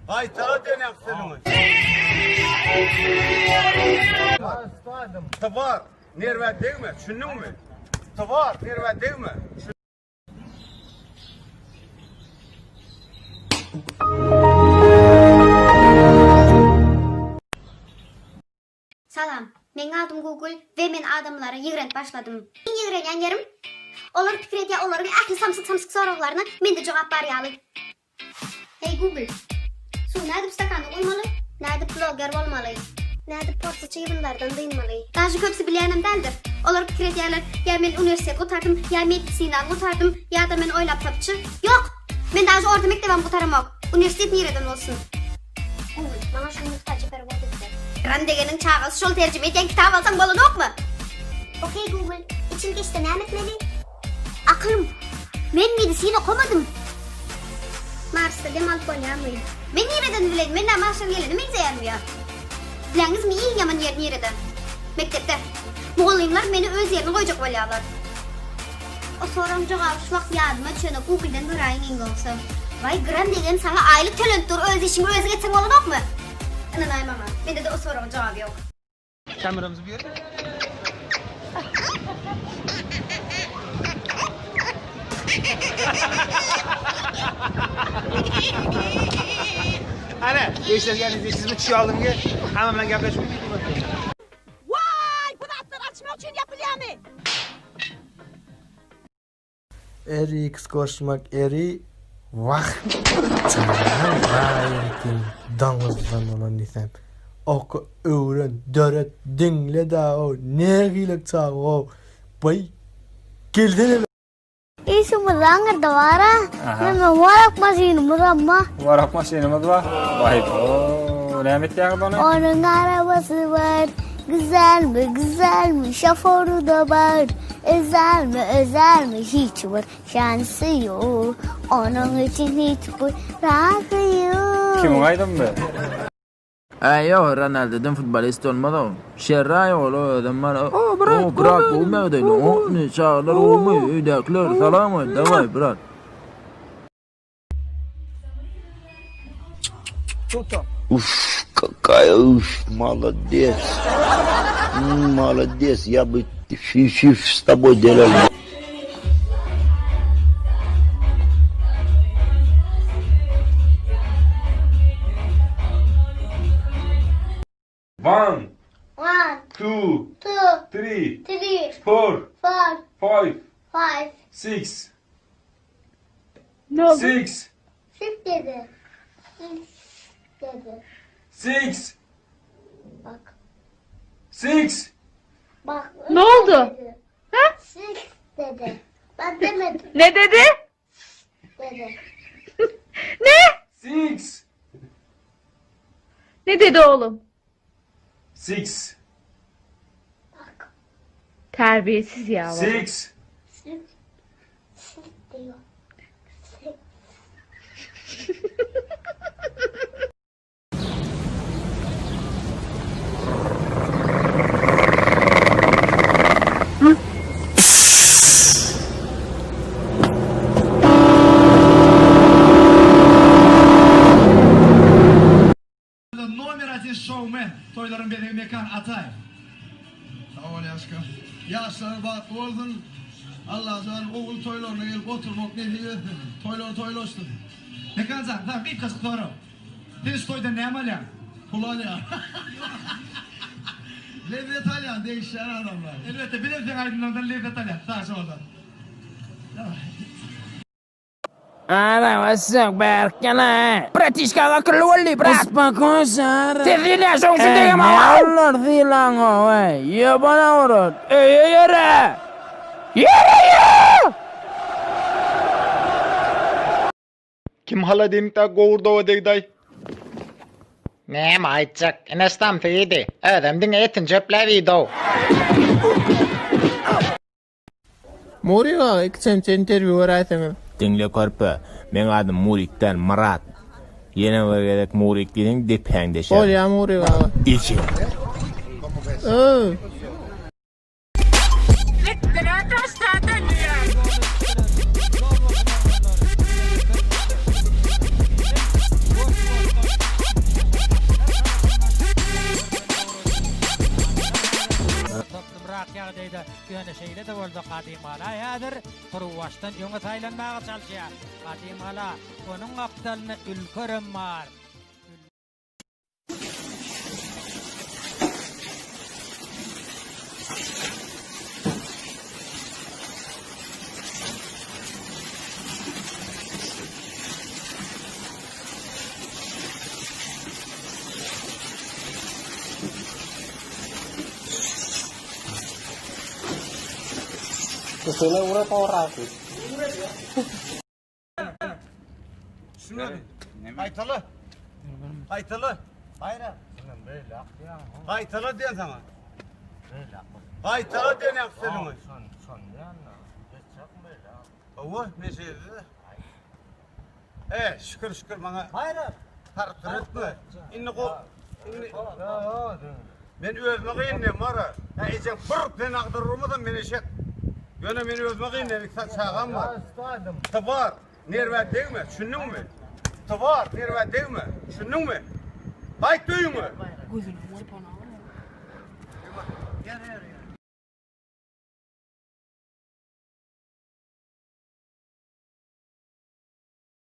Gaýtala denek sözüňi. Twar, nerwä degme, düşündiňmi? Twar, nerwä degme. Salam, meň adym Google we men adamlary ýigrenip başladym. Iň ýigrenýän ýerim, olar pikir edýär olaryň ähli samsyk-samsyk soraglaryna mende jogap bar ýaly. Hey Google, suwy nädip stakana guýmaly? Nädip blogger bolmaly? Nädip porsy çybynlardan dynmaly? Daže köpüsi bilýänem däldir. Olar pikir edýärler, ýa men uniwersitet gutardym, ýa medisinany gutardym, ýa-da men oýlap tapyjy. Ýok! Men daže orta mekdebem gutaramok. Uniwersitet nireden bolsun? Google, maňa şu nusga çeper word edip ber. Ran degeniň çagasy şol terjime edýän kitap alsaň bolanokmy? Ok Google, içim geçse näme etmeli? Akylym, men medisina okamadym. Marsda dem alyp bolýarmy? Men nireden bileýin, men nä Marsdan gelene meňzeýänmi ýa? Bileňizmi iň ýaman ýer nirede? Mekdepde. Mugallymlar meni öz ýerine goýjak bolýarlar. O soragyň jogaby şu wagt ýadyma düşenok, Google-den göräýiň iň gowusy. Waý gram degen saňa aýlyk tölenip dur, öz işiňi özüň etseň bolanokmy? Ynanaý maňa, mende-de o soragyň jogaby ýok. Kameramyzy bu ýerde. Ana, eşitýäňiz, eşitmez çyýaldyňy, hamma bilen gaplaşyp. Waý, bu zatlar açmak üçin ýapylýamy? Rx goşmak eri wah janyň gaýratyň doňuzdan bolan diýsem oka öwren döret diňle da-ow nähili çaga-ow baý gelsene Işimiz aňyrda bar-a. Näme warak maşynymyzam bar. Warak maşynymyz bar. Baý-bo, näme etýäňiz ony? Onuň arabasy bar. Güzelmi, güzelmi, şoföri de bar. Özelmi, özelmi, hiç bir şansy ýok. Onuň üçin hiç bir razy ýok. Kimiň aýdymy bu? Äý ýok Ronaldodan futbolist bolmaz-ow. Şerraý ol özem bar. O brat, o brat gowy ýagdaýda. O çagalar gowumy? Öýdäkiler salam aýt daway brat. Uff kakaya uff malades malades ya by fif s toboy delal. One, One, two, two, three, three, four, four, five, five, six. Ne oldu? Six. Six dedi. Six dedi. Six. Bak. Six. Bak. Ne oldu? Dedi. Ha? Six dedi. Ben demedim Ne dedi? dedi. Ne? Six. Ne dedi oğlum? Six. Bak. Terbiyesiz ya. baba. Six. Six. Six diyor. Six. Nomer odin şoumen toýlaryň bezegi Mekan Ataýew. Sag bol Ýaşka. Ýaşlaryň bagtly bolsun. Allajan ogul toýlaryna gelip oturmak nesip etsin. Toýlar toýlaşsyn. Mekanjan, saňa gysgajyk sorag. Sen şu toýdan näme alýaň? Pul alýan. Lezzet alýan, degişýän adamlar. Elbetde, bizem seň aýdymlaryňdan lezzet alýas. Sag bolsun. Ana wassak bärkene. Bratişka akylly boldy brat. Uspokosar. Tez gelýär şoň üçin degem aw. Allar sylaňa weý. Ýoban awrat. Öýe ýöre. Ýöre ýöre. Kim holodilnikdäki gowurdaga degdaý? Näme aýtjak, ine samsy iýdi. Özem diňe etini çöpläp iýdi-ow. Murik aga iki çemçe interwýu beräýseňiz. Diňle körpe, meň adym Murik däl, Myrat. Ýene bir gezek Murik diýseň depäňi deşerin. Bolýa Murik aga. Eje. Öw. ýagdaýda. Ýöne şeýle-de bolsa Gadymgala häzir Turuwbaşdan öňe saýlanmaga çalyşýar. Gadymgala, onuň gapdalynda Ülkerem bar. Sesine urep ora. Düşünmedim. Gaýtala. Gaýtala. Baýram. Gaýtala diýen saňa. Gaýtala diýen ýa sözüňi. Owa, men şeýle. E, şükür şükür maňa. Baýram. Tartyr etme. Indi go indi Men özüme gynnym bar. Ha ejeň bir sen agdyr urmasam men eşek. Ýöne men özüme gynnym, iki sany çagam bar. Bar. Nerwä degme, düşündiňmi? Bar, nerwä degme, düşündiňmi? Gaýt öýüňe. Gözüne gorpana. Gel, gel.